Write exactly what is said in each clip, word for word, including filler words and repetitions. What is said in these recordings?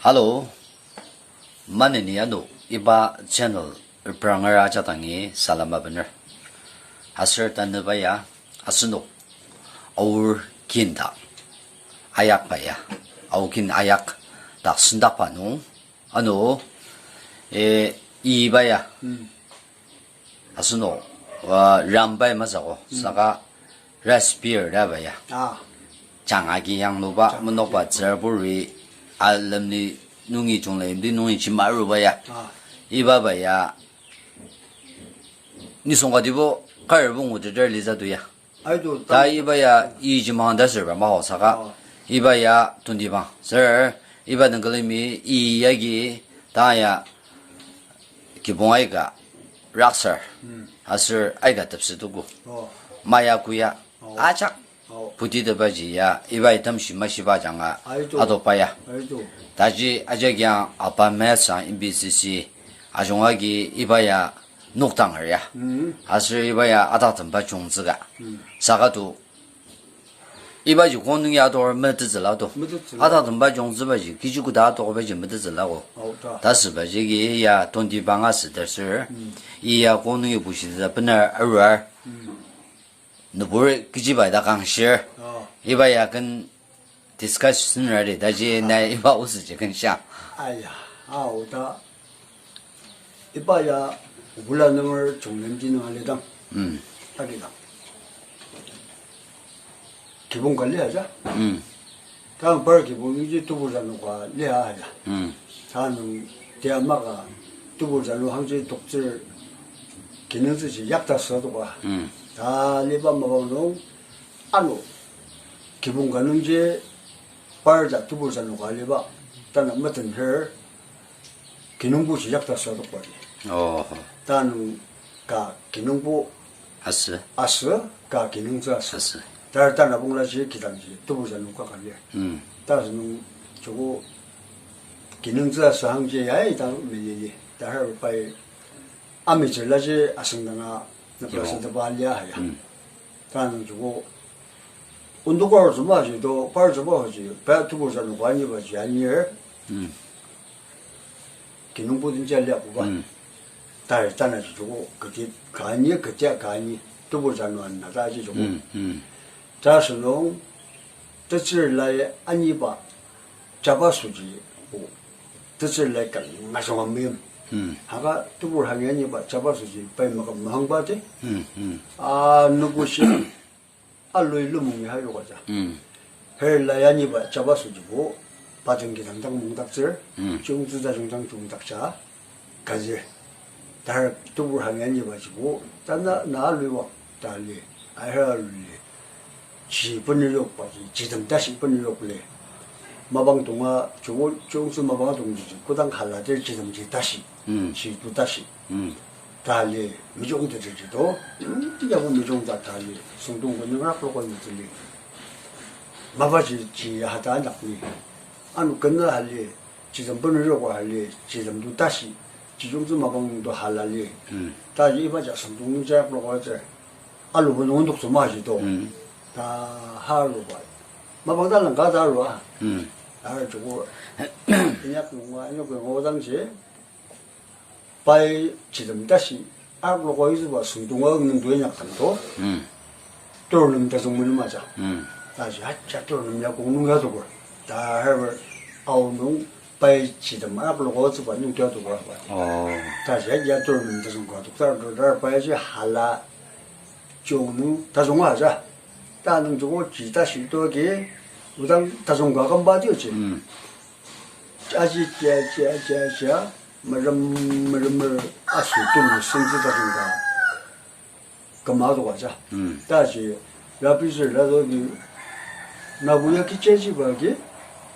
Hello, maneni ano iba channel repranger ajak dangi salama bener. Aser tanüba ya asenok Aor kin dak ayakba ya, Ao kin ayak dak sendakba nung, ano, eh, iba ya asenok, uh, rambai masü ko, saka rice beer ta ba ya. Ah. Jang agi yangluba, menokba tsüraburi, alemli nungi jungla imdi nungi chimaruba ya. Ah. Iba ba ya, nisung katibo kar pungu teter lisa tu ya. Aido, ta iba ya iji mang ta sür ba maho saka. Oh. Iba ya twenty bang. Sür, iba nungkelemi i yagi ta ya kibong aika raksar. Hmm. Aser aika tepsü tuku. Oh. Maya kuya. Oh. Ajak. Oh. Puti tebaji ya, iba item shima shiba janga. Aido. Ato pa ya. Aido. Taji ajak yang apa mesa M B C C. Ajung agi iba ya nokdanger ya. Mm. Aser iba ya ataktemba jungtsüka. Mm. Saka to, iba ji kong nung ya ator metettsüla to. Metettsüla. Ataktemba jungtsüba ji, kiji koda ator ba ji metettsüla ko. Ao ta. Ta süba ji ki ya twenty bang asü ta sür. Mm. I ya kong nung ibu shi ta bener aruar. Mm. Nübur kechiba ta kangshir. Oh. Iba ya ken discussion rari, taji nai iba osetji ken shia. Aya, a, oda, iba ya obula nunger chunglemji nung alidang. Mm. Agidang. Kibong ka lia ja. Mm. Tang par kibong iji tebur zanu ka lia ja. Mm. Tanung tia maka tebur zanu hangji toktsür kinungtsüji yakta sa toka. Mm. Ta liba mapang nung ano kibong ka nungji par ja tebur zanu ka liba tana meten her kinungbuji yakta sa toka. Oh. Tanung ka kinungbu asü. Asü, ka kinungtsü asü. Asü. Tar tana ponglaji kidangji tebur zanu ka ka lir. Mm. Ta sünung joko kinungtsü asü hangji ya idang melili. Ta har pai amitsürlaji asüngdanga nüpla senteba lia ya. Mm. Tanung joko ondokar züma ji to, par züma ji, pa tebur zanu ka aniba ji anir. Mm. Kinungbu den ja lia koba. Mm. Tar tana ji joko keti ka ani, keti ka ani, tebur zanu ana ta ji joko. Mm, mm. Ta sünung, tetsür lai aniba jaba süji o, tetsür lai kanga shonga meyim. Mm. Haka tebur hangi aniba jaba süji pai maka mahangba te. Mm, mm. A, nukushi. Alui lumung ya hayoka ja. Mm. Her lai aniba jaba süjibo, pa jang kidang dang mungdaktsür, mm, jungtsü tajung dang jungdakja, kazir. Tar tebur hangi aniba jibo, tana na alui wa, ta li, a her alui li. Ji benuyokba ji, jitem tashi benuyok li. Mapang tonga, joko, jungtsü mapang tongji, kodang haladir jitem ji tashi, mm, ji tu tashi. Mm. Ta li, mejung teteji to, mm, yabo mejung ta ta li, süngdong ko nüngrak loko nütsü li. Mapa ji, ji hata anyak ni. Ano kena hali, jitem benuyokba hali, jitem tu tashi, jijungtsü mapang to hala li. Mm. Ta ji iba ja süngdong nüngrak loko tsü. Alubo nung ondoktsü ma ji to. Mm. Ta haruba. Mapang ta langka ta arua. Mm. Ar joko, inyak nungwa, inyak nungwa dang ji. Pai jitem tashi, ak loko izüba süngdonga nung doi nyak tang to. Mm. Turnem tajung meni maja. Mm. Taji aja turnem ya kong nung ya tukur. Ta harbo Ao nung pai jitem ak loko tsüba nung ya tukur ba. Oh. Taji aja turnem tajung ka tuk tar tar pai ji hala jung nung tajung aja. Ta nung joko ji tashi to ki, odang tajung ka kamba ti ji. Mm. Aji jia, jia, jia, jia, merem, meremer, asu tulu sentsü tajung ka. Kama toka ja. Mm. Taji, rapi sür la toki, nabu ya kicha jiba ki,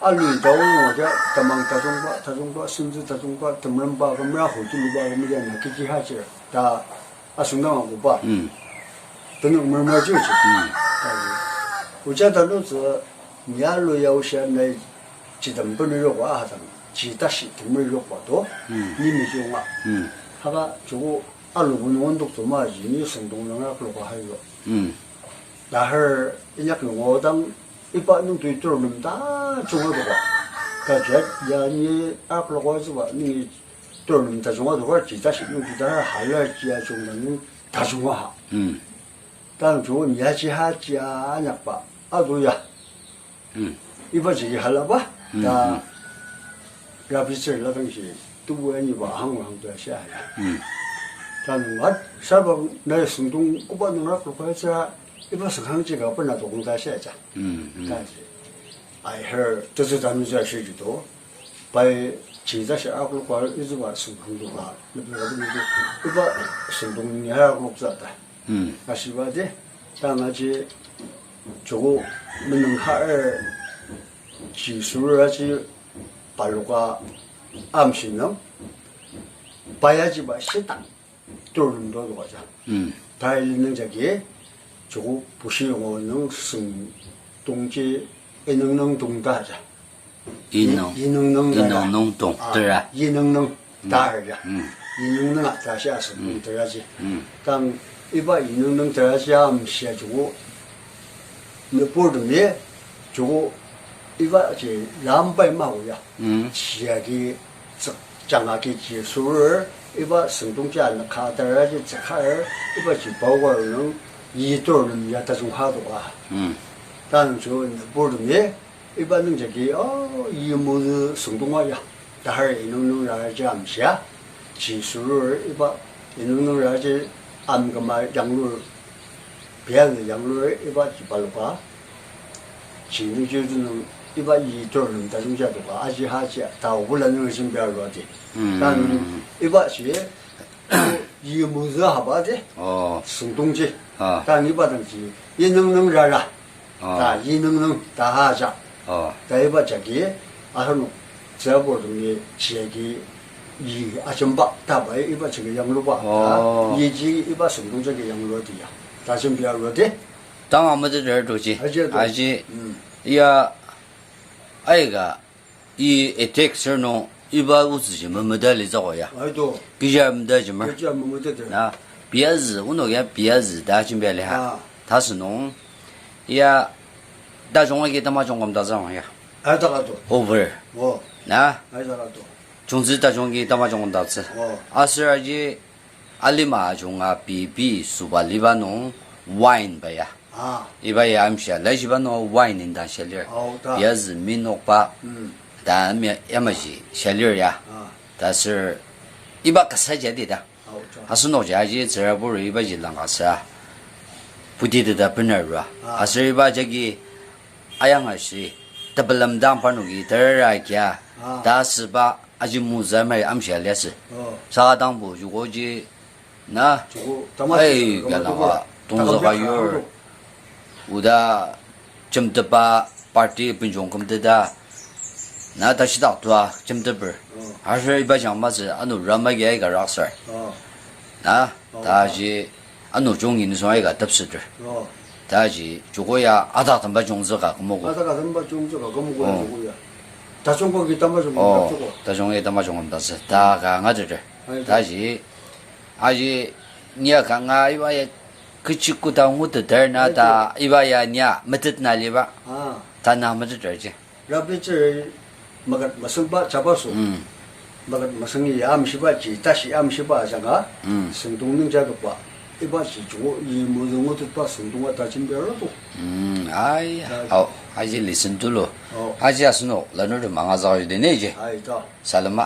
alui taongo ja, tamang tajung ka, tajung ka, sentsü tajung ka, temerem ba, kemera hu tulu ba, kemera na kiki ha jir. Ta, asüngdang akoba. Mm. Tenük mermer ji ji. Mm. Taji, oja tanutsü, Ni alu yaoshia nai jitem benuyokba ahadang, ji tashi temeruyokba to, mm, ni mejunga. Mm. Haka joko alubo nung ondoktsü ma ji ni süngdong nung akloka hayo. Mm. Ta har inyak nungo dang iba nung tui turnem ta junga doka. Kaja ya ni akloko züba ni turnem tajunga doka ji tashi nung ji ta halar ji ajung nung tajunga ha. Mm. Tang ju ni aji ha ji anyakba ado ya. Mm. Iba jigi halaba, mm, ta, mm, Rabi tsür ladang ji, tubu ani ba hang hang ta sha ya. Mm. Ta nung at, saba na sungdong kuba nung rak lukai tsü, iba sung hang ji ka pena dokong ta sha ja. Mm, mm. Ta ji. Ai her, tutu ta nu ja shi ji to. Pai ji ta sha ak lukai izuba sung hang doka, lebi ka pena do. Iba sungdong ni ha ak luk za ta. Mm. Ashiba de, tanga ji, joko menung har ji sura ji paloka amshinang, paya ji ba shitang, turun do do ja. Mm. Tai linung jagi, joko bushi ngo nung sung tongji, enung nung tong ta ja. Inung. Inung nung inung nung tong, ah, tera. Inung nung, mm, tar ya. Mm. Inung nung a ta shi asü, mm, tera ji. Mm. Tang iba inung nung tera ji amshia joko. Nübur temi joko iba ji lambai mao ya. Mm. Shia ki tsük janga ki ji surur iba sengdong ji anaka tera ji tsükar iba ji power nung yitur nem ya tajung ha doka. Mm. Tang ju nübur temi iba nung jagi, oh, yi mozü sungdonga ya. Tahar inung nung raja amshia. Ji surur iba inung nung raja am kama yanglur. Bial yanglur iba ji paloka. Ji nung ji nung iba yi tur nung tajung ja doka. Aji ha ji ta obula nung jin bial rua di. Mm. Tan iba ji yi mozü haba de. Oh. Sungdong ji. Ah. Ta ni ba dang ji. Yi nung nung ra ra. Ah. Ta yi nung nung ta ha ja. Oh. Ta iba jagi. Ahanu. Tsübo dong ni jagi yi ajemba. Ta ba iba jagi yang luba. Ta oh. Yi ji iba sungdong jagi yang lu di ya. Ta jin bia lu de. Tang ama de der tu ji. Aji do. Aji. Mm. Ya. Aika. I attack ser nung iba otsü ji memeda li zako ya. Aido. Kecha meda ji mer. Kecha memeda ter. Na, biazü, onok ya biazü ta jembia li ha. Ah. Ta sünung, ya, tajung agi tamajung kam ta zang ya. Ai, ta ka to. Over. Oh. Na? Ai, ta ka to. Jungtsü tajung agi tamajung kam ta tsü. Oh. Aser aji, alima ajunga pei pei süba liba nung wine ba ya. Ah. Iba ya amshia, laishiba nung wine indang shia lir. Ao ta. Biazü minokba. Mm. Ta mi yamaji shia lir ya. Ah. Ta ser iba kasa jadi ta. Ao ta. Asenok ji aji tsürabur iba ji langka sa. Puti teta bener rua. Ah. Aser iba jagi ayang ashi, tepelemdang parnoki terera kia, ah. Ta süba aji mozü mari amshia liasü. Oh. Saka dangbo joko ji, na, joko tamati ai, kama ya tuba, langka, tongzüka takam yur. Yak oda, jemtepa, party benjong kümteta, na, tashidak tua, jemteper. Oh. Aser iba jang masü, ano rama ki aika raksar. Oh. Na, oh, ta ji, ano jungin nisung aika tepseter. Oh. Ta ji, joko ya, adak temba jungzüka kümoko. Adak temba jungzüka kümoko ya, oh. Joko ya. Tajung kogi temba jung, oh, joko. Tajung ya temba jung kümta sü. Ta ka ngateter. Ai, ta ji, aji, nia ka nga iba ya, kechi koda nguteter na ta, iba ya nia, metet na liba. Ah. Ta na meteter ji. Rabi tsür makat masüngba jabaso. Mm. Makat masüngi ya amshiba ji, tashi amshiba ajanga, mm. Sentong nungja kaba. Iba ji joko yi mozü ngutetba sentong ata jembia roto. Mm, ai, ta, au, aji listen to lo. Oh. Aji asenok, lanur tu manga zao yudene ji. Ai, ta. Salama.